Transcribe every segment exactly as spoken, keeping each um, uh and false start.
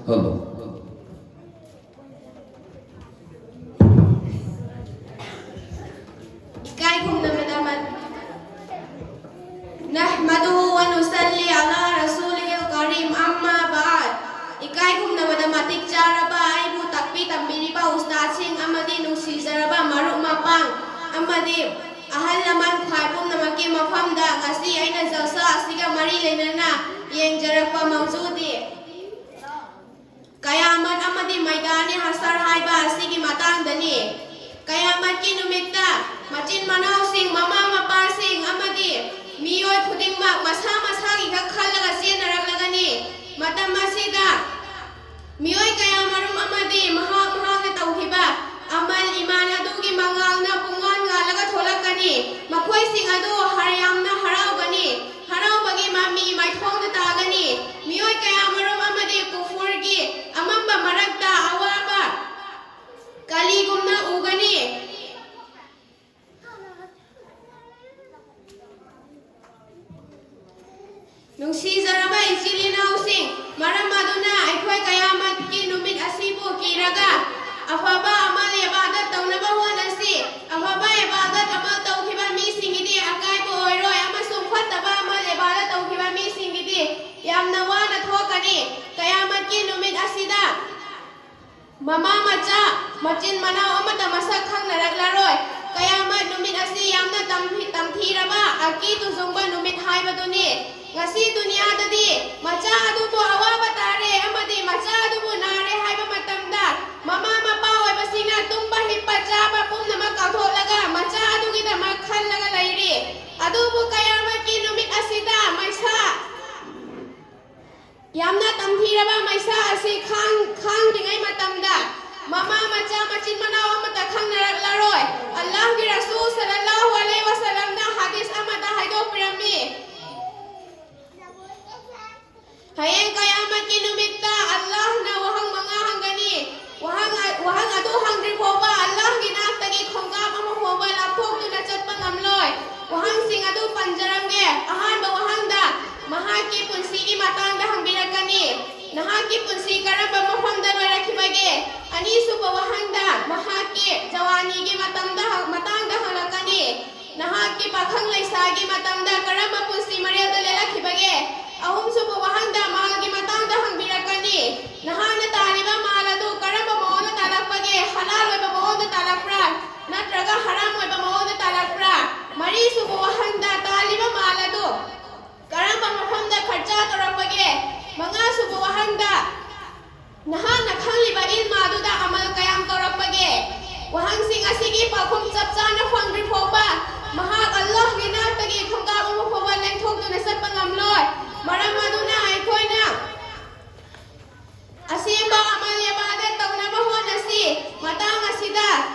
Hello. ꯏꯀꯥꯏ ꯈꯨꯝꯅꯕꯗ ꯃꯠ-, ꯅꯍꯃꯗꯨ ꯋ ꯅꯨꯁꯜꯂꯤ ꯑꯂꯥ ꯔꯁꯨꯂꯤꯍꯤꯜ ꯀꯔꯤꯝ, ꯑꯝꯃꯥ ꯕꯥꯗ꯫ ꯏꯀꯥꯏ ꯈꯨꯝꯅꯕꯗ ꯃꯇꯤꯛ ꯆꯥꯔꯕ ꯑꯩꯕꯨ ꯇꯥꯛꯄꯤ ꯇꯝꯕꯤꯔꯤꯕ ꯎꯁꯇꯥꯗꯁꯤꯡ ꯑꯃꯗꯤ ꯅꯨꯡꯁꯤꯖꯔꯕ ꯃꯔꯨꯞ ꯃꯄꯥꯡ ꯑꯃꯗꯤ ꯑꯍꯜ ꯂꯃꯟ ꯈ꯭ꯋꯥꯏ ꯄꯨꯝꯅꯃꯛꯀꯤ ꯃꯐꯝꯗ ꯉꯁꯤ ꯑꯩꯅ ꯖꯜꯁꯥ ꯑꯁꯤꯒ ꯃꯔꯤ ꯂꯩꯅꯅ ꯌꯦꯡꯖꯔꯛꯄ ꯃꯧꯖꯨꯗꯤ ꯀꯌꯥꯃꯠ ꯑꯃꯗꯤ ꯃꯩꯗꯥꯅꯤ ꯍꯁꯔ ꯍꯥꯏꯕ ꯑꯁꯤꯒꯤ ꯃꯇꯥꯡꯗꯅꯤ꯫ ꯀꯌꯥꯃꯠꯀꯤ ꯅꯨꯃꯤꯠꯇ ꯃꯆꯤꯟ ꯃꯅꯥꯎꯁꯤꯡ, ꯃꯃꯥ ꯃꯄꯥꯁꯤꯡ ꯑꯃꯗꯤ ꯃꯤꯑꯣꯏ ꯈꯨꯗꯤꯡꯃꯛ ꯃꯁꯥ ꯃꯁꯥꯒꯤ ꯈꯛ ꯈꯜꯂꯒ ꯆꯦꯟꯅꯔꯛꯂꯒꯅꯤ꯫ ꯃꯇꯝ ꯑꯁꯤꯗ ꯃꯤꯑꯣꯏ ꯀꯌꯥꯃꯔꯨꯝ ꯑꯃꯗꯤ ꯃꯍꯥꯛ ꯃꯍꯥꯛꯅ ꯇꯧꯈꯤꯕ ꯑꯃꯜ ꯏꯃꯥꯟ ꯑꯗꯨꯒꯤ ꯃꯉꯥꯜꯅ ꯄꯨꯡꯉꯥꯟ ꯉꯥꯜꯂꯒ ꯊꯣꯛꯂꯛꯀꯅꯤ꯫ ꯃꯈꯣꯏꯁꯤꯡ ꯑꯗꯨ ꯍꯔ-, ꯌꯥꯝꯅ ꯍꯔꯥꯎꯒꯅꯤ꯫ ꯍꯔꯥꯎꯕꯒꯤ ꯃꯃꯤ ꯃꯥꯏꯊꯣꯡꯗ ꯇꯥꯒꯅꯤ꯫ ꯃꯤꯑꯣꯏ ꯀꯌꯥꯃꯔꯨꯝ ꯑꯃꯗꯤ ꯀꯨꯐꯨꯔꯒꯤ ꯑꯃꯝꯕ ꯃꯔꯛꯇ ꯑꯋꯥꯕ ꯀꯂꯤꯒꯨꯝꯅ ꯎꯒꯅꯤ꯫ ꯅꯨꯡꯁꯤꯖꯔꯕ ꯏꯆꯤꯜ ꯏꯅꯥꯎꯁꯤꯡ, ꯃꯔꯝ ꯑꯗꯨꯅ ꯑꯩꯈꯣꯏ ꯀꯌꯥꯃꯠꯀꯤ ꯅꯨꯃꯤꯠ ꯑꯁꯤꯕꯨ ꯀꯤꯔꯒ ꯑꯐꯕ ꯑꯃꯜ ꯏꯕꯥꯗꯠ ꯇꯧꯅꯕ ꯍꯣꯠꯅꯁꯤ꯫ ꯑꯐꯕ ꯏꯕꯥꯗꯠ ꯑꯃꯜ ꯇꯧꯈꯤꯕ ꯃꯤꯁꯤꯡꯒꯤꯗꯤ ꯑꯀꯥꯏꯕ ꯑꯣꯏꯔꯣꯏ ꯑꯃꯁꯨꯡ ꯐꯠꯇꯕ ꯑꯃꯜ ꯏꯕꯥꯗꯠ ꯇꯧꯈꯤꯕ ꯃꯤꯁꯤꯡꯒꯤꯗꯤ ꯌꯥꯝꯅ ꯋꯥꯅ ꯊꯣꯛꯀꯅꯤ꯫ ꯀꯌꯥꯃꯠꯀꯤ ꯅꯨꯃꯤꯠ ꯑꯁꯤꯗ ꯃꯃꯥ ꯃꯆꯥ, ꯃꯆꯤꯟ ꯃꯅꯥꯎ ꯑꯃꯠꯇ ꯃꯁꯛ ꯈꯪꯅꯔꯛꯂꯔꯣꯏ꯫ ꯀꯌꯥꯃꯠ ꯅꯨꯃꯤꯠ ꯑꯁꯤ ꯌꯥꯝꯅ ꯇꯝꯊꯤ-, ꯇꯝꯊꯤꯔꯕ ꯑꯀꯤ ꯇꯨꯖꯨꯡꯕ ꯅꯨꯃꯤꯠ ꯍꯥꯏꯕꯗꯨꯅꯤ꯫ ꯉꯁꯤ ꯗꯨꯅꯤꯌꯥꯗꯗꯤ ꯃꯆꯥ ꯑꯗꯨꯕꯨ ꯑꯋꯥꯕ ꯇꯥꯔꯦ ꯑꯃꯗꯤ ꯃꯆꯥ ꯑꯗꯨꯕꯨ ꯅꯥꯔꯦ ꯍꯥꯏꯕ ꯃꯇꯝꯗ ꯃꯃꯥ ꯃꯄꯥ ꯑꯣꯏꯕꯁꯤꯡꯅ ꯇꯨꯝꯕ, ꯍꯤꯞꯄ, ꯆꯥꯕ ꯄꯨꯝꯅꯃꯛ ꯀꯥꯎꯊꯣꯛꯂꯒ ꯃꯆꯥ ꯑꯗꯨꯒꯤꯗꯃꯛ ꯈꯜꯂꯒ ꯂꯩꯔꯤ꯫ ꯑꯗꯨꯕꯨ ꯀꯌꯥꯃꯠꯀꯤ ꯅꯨꯃꯤꯠ ꯑꯁꯤꯗ ꯃꯩꯁꯥ ꯌꯥꯝꯅ ꯇꯝꯊꯤꯔꯕ ꯃꯩꯁꯥ ꯑꯁꯤ ꯈꯥꯡ-, ꯈꯥꯡꯗ꯭ꯔꯤꯉꯩ ꯃꯇꯝꯗ ꯃꯃꯥ ꯃꯆꯥ ꯃꯆꯤꯟ ꯃꯅꯥꯎ ꯑꯃꯠꯇ ꯈꯪꯅꯔꯛꯂꯔꯣꯏ꯫ ꯑꯜꯂꯥꯍꯒꯤ ꯔꯁꯨꯜ ꯁꯜꯂꯜꯂꯥꯍꯨ ꯑꯂꯩꯍꯤ ꯋꯁꯜꯂꯝꯅ ꯍꯗꯤꯁ ꯑꯃꯗ ꯍꯥꯏꯗꯣꯛꯄꯤꯔꯝꯃꯤ, ꯍꯌꯦꯡ ꯀꯌꯥꯃꯠꯀꯤ ꯅꯨꯃꯤꯠꯇ ꯑꯜꯂꯥꯍꯅ ꯋꯥꯍꯪ ꯃꯉꯥ ꯍꯪꯒꯅꯤ꯫ ꯋꯥꯍꯪ ꯑ-, ꯋꯥꯍꯪ ꯑꯗꯨ ꯍꯪꯗ꯭ꯔꯤ ꯐꯥꯎꯕ ꯑꯜꯂꯥꯍꯒꯤ ꯅꯥꯛꯇꯒꯤ ꯈꯣꯡꯀꯥꯞ ꯑꯃ ꯐꯥꯎꯕ ꯂꯥꯞꯊꯣꯛꯇꯨꯅ ꯆꯠꯄ ꯉꯝꯂꯣꯏ꯫ ꯋꯥꯍꯪꯁꯤꯡ ꯑꯗꯨ ꯄꯟꯖꯔꯝꯒꯦ꯫ ꯑꯍꯥꯟꯕ ꯋꯥꯍꯪꯗ ꯃꯍꯥꯛꯀꯤ ꯄꯨꯟꯁꯤꯒꯤ ꯃꯇꯥꯡꯗ ꯍꯪꯕꯤꯔꯛꯀꯅꯤ꯫ ꯅꯍꯥꯛꯀꯤ ꯄꯨꯟꯁꯤ ꯀꯔꯝꯕ ꯃꯐꯝꯗ ꯂꯣꯏꯔꯛꯈꯤꯕꯒꯦ? ꯑꯅꯤꯁꯨꯕ ꯋꯥꯍꯪꯗ ꯃꯍꯥꯛꯀꯤ ꯖꯋꯥꯅꯤꯒꯤ ꯃꯇꯝꯗ, ꯃꯇꯥꯡꯗ ꯍꯪꯂꯛꯀꯅꯤ꯫ ꯅꯍꯥꯛꯀꯤ ꯄꯥꯈꯪ ꯂꯩꯁꯥꯒꯤ ꯃꯇꯝꯗ ꯀꯔꯝꯕ ꯄꯨꯟꯁꯤ ꯃꯔꯦꯜꯗ ꯂꯦꯜꯂꯛꯈꯤꯕꯒꯦ? ꯑꯍꯨꯝꯁꯨꯕ ꯋꯥꯍꯪꯗ ꯃꯥꯜꯒꯤ ꯃꯇꯥꯡꯗ ꯍꯪꯕꯤꯔꯛꯀꯅꯤ꯫ ꯅꯍꯥꯛꯅ ꯇꯥꯜꯂꯤꯕ ꯃꯥꯜ ꯑꯗꯨ ꯀꯔꯝꯕ ꯃꯑꯣꯡꯗ ꯇꯥꯜꯂꯛꯄꯒꯦ? ꯍꯂꯥꯜ ꯑꯣꯏꯕ ꯃꯑꯣꯡꯗ ꯇꯥꯜꯂꯛꯄ꯭ꯔꯥ, ꯅꯠꯇ꯭ꯔꯒ ꯍꯔꯥꯝ ꯑꯣꯏꯕ ꯃꯑꯣꯡꯗ ꯇꯥꯜꯂꯛꯄ꯭ꯔꯥ? ꯃꯔꯤꯁꯨꯕ ꯋꯥꯍꯪꯗ ꯇꯥꯜꯂꯤꯕ ꯃꯥꯜ ꯑꯗꯨ ꯀꯔꯝꯕ ꯃꯐꯝꯗ ꯈꯔꯆ ꯇꯧꯔꯛꯄꯒꯦ? ꯃꯉꯥꯁꯨꯕ ꯋꯥꯍꯪꯗ ꯅꯍꯥꯛꯅ ꯈꯪꯂꯤꯕ ꯏꯜꯃ ꯑꯗꯨꯗ ꯑꯃꯜ ꯀꯌꯥꯝ ꯇꯧꯔꯛꯄꯒꯦ? ꯋꯥꯍꯪꯁꯤꯡ ꯑꯁꯤꯒꯤ ꯄꯥꯎꯈꯨꯝ ꯆꯞ ꯆꯥꯅ ꯐꯪꯗ꯭ꯔꯤ ꯐꯥꯎꯕ ꯃꯍꯥꯛ ꯑꯜꯂꯥꯍꯒꯤ ꯅꯥꯛꯇꯒꯤ ꯈꯣꯡꯀꯥꯞ ꯑꯃ ꯐꯥꯎꯕ ꯂꯦꯡꯊꯣꯛꯇꯨꯅ ꯆꯠꯄ ꯉꯝꯂꯣꯏ꯫ ꯃꯔꯝ ꯑꯗꯨꯅ ꯑꯩꯈꯣꯏꯅ ꯑꯁꯦꯡꯕ ꯑꯃꯜ ꯏꯕꯥꯗꯠ ꯇꯧꯅꯕ ꯍꯣꯠꯅꯁꯤ꯫ ꯃꯇꯥꯡ ꯑꯁꯤꯗ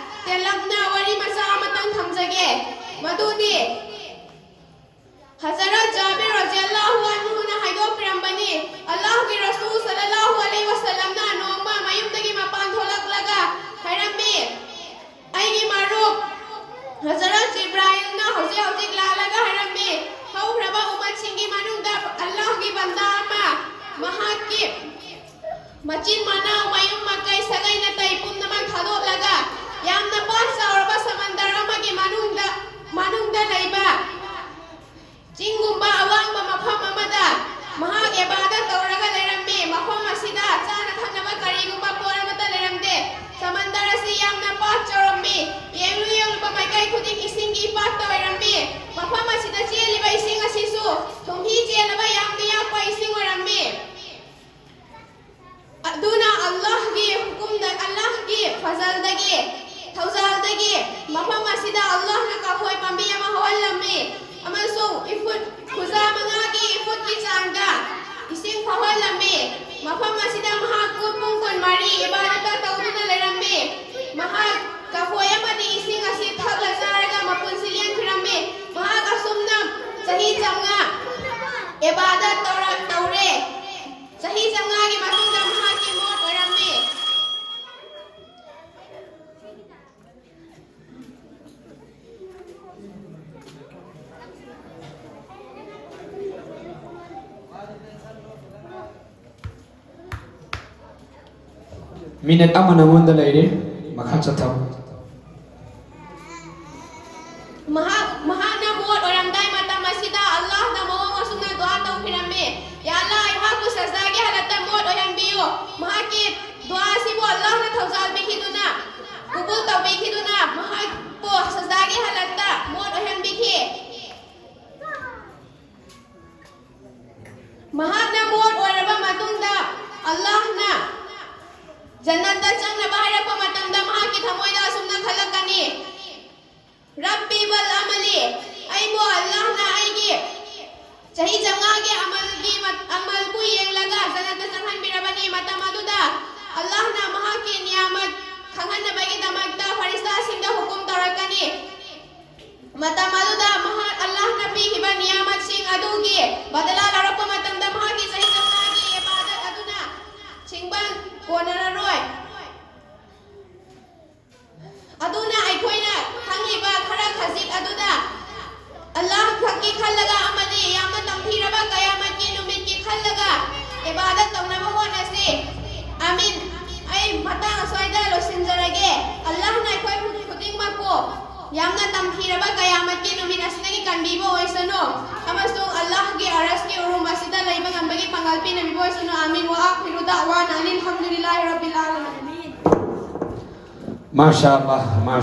ꯇꯦꯜꯂꯞꯅ ꯋꯥꯔꯤ ꯃꯆꯥ ꯑꯃꯇꯪ ꯊꯝꯖꯒꯦ꯫ ꯃꯗꯨꯗꯤ ꯍꯖꯔꯠ ꯖꯥꯕꯤꯔ ꯔꯖꯤꯌꯜꯂꯥꯍꯨ ꯑꯟꯍꯨꯅ ꯍꯥꯏꯗꯣꯛꯄꯤꯔꯝꯕꯅꯤ, ꯑꯜꯂꯥꯍꯒꯤ ꯔꯁꯨꯜ ꯁꯜꯂꯜꯂꯥꯍꯨ ꯑꯂꯩꯍꯤ ꯋꯁꯜꯂꯝꯅ ꯅꯣꯡꯃ ꯃꯌꯨꯝꯗꯒꯤ ꯃꯄꯥꯟ ꯊꯣꯛꯂꯛꯂꯒ ꯍꯥꯏꯔꯝꯃꯤ, "ꯑꯩꯒꯤ ꯃꯔꯨꯞ ꯍꯖꯔꯠ ꯖꯤꯕ꯭ꯔꯥꯏꯜꯅ ꯍꯧꯖꯤꯛ ꯍꯧꯖꯤꯛ ꯂꯥꯛꯂꯒ ꯍꯥꯏꯔꯝꯃꯤ, ꯍꯧꯈ꯭ꯔꯕ ꯎꯃꯠꯁꯤꯡꯒꯤ ꯃꯅꯨꯡꯗ ꯑꯜꯂꯥꯍꯒꯤ ꯕꯟꯗꯥ ꯑꯃ ꯃꯍꯥꯛꯀꯤ ꯃꯆꯤꯟ ꯃꯅꯥꯎ, ꯃꯌꯨꯝ ꯃꯀꯩ, ꯁꯥꯒꯩ ꯅꯥꯇꯩ ꯄꯨꯝꯅꯃꯛ ꯊꯥꯗꯣꯛꯂꯒ ꯌꯥꯝꯅ ꯄꯥꯛ ꯆꯥꯎꯔꯕ ꯁꯃꯟꯗꯔ ꯑꯃꯒꯤ ꯃꯅꯨꯡꯗ, ꯃꯅꯨꯡꯗ ꯂꯩꯕ ꯆꯤꯡꯒꯨꯝꯕ ꯑꯋꯥꯡꯕ ꯃꯐꯝ ꯑꯃꯗ ꯃꯍꯥꯛ ꯏꯕꯥꯗꯠ ꯇꯧꯔꯒ ꯂꯩꯔꯝꯃꯤ꯫ ꯃꯐꯝ ꯑꯁꯤꯗ ꯆꯥꯅ ꯊꯛꯅꯕ ꯀꯔꯤꯒꯨꯝꯕ ꯄꯣꯠ ꯑꯃꯠꯇ ꯂꯩꯔꯝꯗꯦ꯫ ꯁꯃꯟꯗꯔ ꯑꯁꯤ ꯌꯥꯝꯅ ꯄꯥꯛ ꯆꯥꯎꯔꯝꯃꯤ꯫ ꯌꯦꯡꯂꯨ ꯌꯦꯡꯂꯨꯕ ꯃꯥꯏꯀꯩ ꯈꯨꯗꯤꯡ ꯏꯁꯤꯡꯒꯤ ꯏꯄꯥꯛꯇ ꯑꯣꯏꯔꯝꯃꯤ꯫ ꯃꯐꯝ ꯑꯁꯤꯗ ꯆꯦꯜꯂꯤꯕ ꯏꯁꯤꯡ ꯑꯁꯤꯁꯨ ꯊꯨꯝꯍꯤ ꯆꯦꯜꯂꯕ ꯌꯥꯝꯅ ꯌꯥꯛꯄ ꯏꯁꯤꯡ ꯑꯣꯏꯔꯝꯃꯤ꯫ ꯑꯗꯨꯅ ꯑꯜꯂꯥꯍꯒꯤ ꯍꯨꯀꯨꯝꯗ, ꯑꯜꯂꯥꯍꯒꯤ ꯐꯖꯜꯗꯒꯤ, ꯊꯧꯖꯥꯜꯗꯒꯤ ꯃꯐꯝ ꯑꯁꯤꯗ ꯑꯜꯂꯥꯍꯅ ꯀꯐꯣꯏ ꯄꯥꯝꯕꯤ ꯑꯃ ꯍꯧꯍꯜꯂꯝꯃꯤ ꯑꯃꯁꯨꯡ ꯏꯐꯨꯠ ꯈꯨꯖꯥ ꯃꯉꯥꯒꯤ ꯏꯐꯨꯠꯀꯤ ꯆꯥꯡꯗ ꯏꯁꯤꯡ ꯐꯥꯎꯍꯜꯂꯝꯃꯤ꯫ ꯃꯐꯝ ꯑꯁꯤꯗ ꯃꯍꯥꯛ ꯄꯨꯡ ꯀꯨꯟꯃꯔꯤ ꯏꯕꯥꯗꯠ ꯇꯧꯗꯨꯅ ꯂꯩꯔꯝꯃꯤ꯫ ꯃꯍꯥꯛ ꯀꯐꯣꯏ ꯑꯃꯗꯤ ꯏꯁꯤꯡ ꯑꯁꯤ ꯊꯛꯂ ꯆꯥꯔꯒ ꯃꯄꯨꯟꯁꯤ ꯂꯦꯟꯈꯤꯔꯝꯃꯤ꯫ ꯃꯍꯥꯛ ꯑꯁꯨꯝꯅ ꯆꯍꯤ ꯆꯥꯝꯃꯉꯥ ꯏꯕꯥꯗꯠ ꯇꯧꯔ-, ꯇꯧꯔꯦ꯫ ꯆꯍꯤ ꯆꯥꯝꯃꯉꯥꯒꯤ ꯃꯇꯨꯡꯗ ꯃꯍꯥꯛꯀꯤ ꯃꯣꯠ ꯑꯣꯏꯔꯝꯃꯤ꯫ ꯃꯤꯅꯤꯠ ꯑꯃ ꯅꯉꯣꯟꯗ ꯂꯩꯔꯦ꯫ ꯃꯈꯥ ꯆꯠꯊꯧ꯫ ꯃꯍꯥꯛ ꯃꯍꯥꯛꯅ ꯃꯣꯠ ꯑꯣꯏꯔꯝꯗꯥꯏ ꯃꯇꯝ ꯑꯁꯤꯗ ꯑꯜꯂꯥꯍꯅ ꯃꯑꯣꯡ ꯑꯁꯨꯝꯅ ꯗꯨꯋꯥ ꯇꯧꯈꯤꯔꯝꯃꯤ: "ꯌꯥ ꯑꯜꯂꯥꯍ, ꯑꯩꯍꯥꯛꯄꯨ ꯁꯖꯗꯥꯒꯤ ꯍꯥꯂꯠꯇ ꯃꯣꯠ ꯑꯣꯏꯍꯟꯕꯤꯌꯨ"꯫ ꯃꯍꯥꯛꯀꯤ ꯗꯨꯋꯥ ꯑꯁꯤꯕꯨ ꯑꯜꯂꯥꯍꯅ ꯊꯧꯖꯥꯜ ꯄꯤꯈꯤꯗꯨꯅ, ꯀꯕꯨꯜ ꯇꯧꯕꯤꯈꯤꯗꯨꯅ, ꯃꯍꯥꯛꯄꯨ ꯁꯖꯗꯥꯒꯤ ꯍꯥꯂꯠꯇ ꯃꯣꯠ ꯑꯣꯏꯍꯟꯕꯤꯈꯤ꯫ ꯃꯍꯥꯛꯅ ꯃꯣꯠ ꯑꯣꯏꯔꯕ ꯃꯇꯨꯡꯗ ꯑꯜꯂꯥꯍꯅ ꯖꯟꯅꯠꯇ ꯆꯪꯅꯕ ꯍꯥꯏꯔꯛꯄ ꯃꯇꯝꯗ ꯃꯍꯥꯛꯀꯤ ꯊꯃꯣꯏꯗ ꯑꯁꯨꯝꯅ ꯈꯜꯂꯛꯀꯅꯤ: "ꯔꯕꯤ ꯕꯜ ꯑꯃꯂꯤ, ꯑꯩꯕꯨ ꯑꯜꯂꯥꯍꯅ ꯑꯩꯒꯤ ꯆꯍꯤ ꯆꯥꯝꯃꯉꯥꯒꯤ ꯑꯃꯜꯒꯤ ꯃꯠ-, ꯑꯃꯜꯕꯨ ꯌꯦꯡꯂꯒ ꯖꯟꯅꯠꯇ ꯆꯪꯍꯟꯕꯤꯔꯕꯅꯤ"꯫ ꯃꯇꯝ ꯑꯗꯨꯗ ꯑꯜꯂꯥꯍꯅ ꯃꯍꯥꯛꯀꯤ ꯅꯤꯌꯥꯃꯠ ꯈꯪꯍꯟꯅꯕꯒꯤꯗꯃꯛꯇ ꯐꯔꯤꯁꯇꯥꯁꯤꯡꯗ ꯍꯨꯀꯨꯝ ꯇꯧꯔꯛꯀꯅꯤ꯫ ꯃꯇꯝ ꯑꯗꯨꯗ ꯃꯍꯥꯛ ꯑꯜꯂꯥꯍꯅ ꯄꯤꯈꯤꯕ ꯅꯤꯌꯥꯃꯠꯁꯤꯡ ꯑꯗꯨꯒꯤ ꯕꯗꯂꯥ ꯂꯧꯔꯛꯄ ꯃꯇꯝꯗ ꯃꯍꯥꯛꯀꯤ ꯆꯍꯤ ꯆꯥꯝꯃꯉꯥꯒꯤ ꯏꯕꯥꯗꯠ ꯑꯗꯨꯅ ꯁꯤꯡꯕ ꯀꯣꯟꯅꯔꯔꯣꯏ꯫ ꯑꯗꯨꯅ ꯑꯩꯈꯣꯏꯅ ꯈꯪꯂꯤꯕ ꯈꯔ ꯈꯖꯤꯛ ꯑꯗꯨꯗ ꯑꯜꯂꯥꯍ ꯈꯛꯀꯤ ꯈꯜꯂꯒ ꯑꯃꯗꯤ ꯌꯥꯝꯅ ꯇꯝꯊꯤꯔꯕ ꯀꯌꯥꯃꯠꯀꯤ ꯅꯨꯃꯤꯠꯀꯤ ꯈꯜꯂꯒ ꯏꯕꯥꯗꯠ ꯇꯧꯅꯕ ꯍꯣꯠꯅꯁꯤ꯫ ꯑꯃꯤꯟ꯫ ꯑꯩ ꯃꯇꯥꯡ ꯑꯁ꯭ꯋꯥꯏꯗ ꯂꯣꯏꯁꯤꯟꯖꯔꯒꯦ꯫ ꯑꯜꯂꯥꯍꯅ ꯑꯩꯈꯣꯏ ꯈꯨꯗꯤꯡꯃꯛꯄꯨ ꯌꯥꯝꯅ ꯇꯝꯊꯤꯔꯕ ꯀꯌꯥꯃꯠꯀꯤ ꯅꯨꯃꯤꯠ ꯑꯁꯤꯗꯒꯤ ꯀꯟꯕꯤꯕ ꯑꯣꯏꯁꯅꯨ ꯑꯃꯁꯨꯡ ꯑꯜꯂꯥꯍꯒꯤ ꯑꯔꯁꯀꯤ ꯎꯔꯨꯝ ꯑꯁꯤꯗ ꯂꯩꯕ ꯉꯝꯕꯒꯤ ꯄꯥꯡꯒꯜ ꯄꯤꯅꯕꯤꯕ ꯑꯣꯏꯁꯅꯨ꯫ ꯑꯥꯃꯤꯟ꯫ ꯋꯥ ꯑꯥꯈꯤꯔꯨ ꯗꯥꯋꯥꯅ ꯑꯅꯤꯜ ꯍꯝꯗꯨꯂꯤꯜꯂꯥꯍꯤ ꯔꯕꯤꯜ ꯑꯥꯂꯃꯤꯟ꯫ ꯃꯥꯁꯥ ꯑꯜꯂꯥꯍ, ꯃꯥꯁꯥ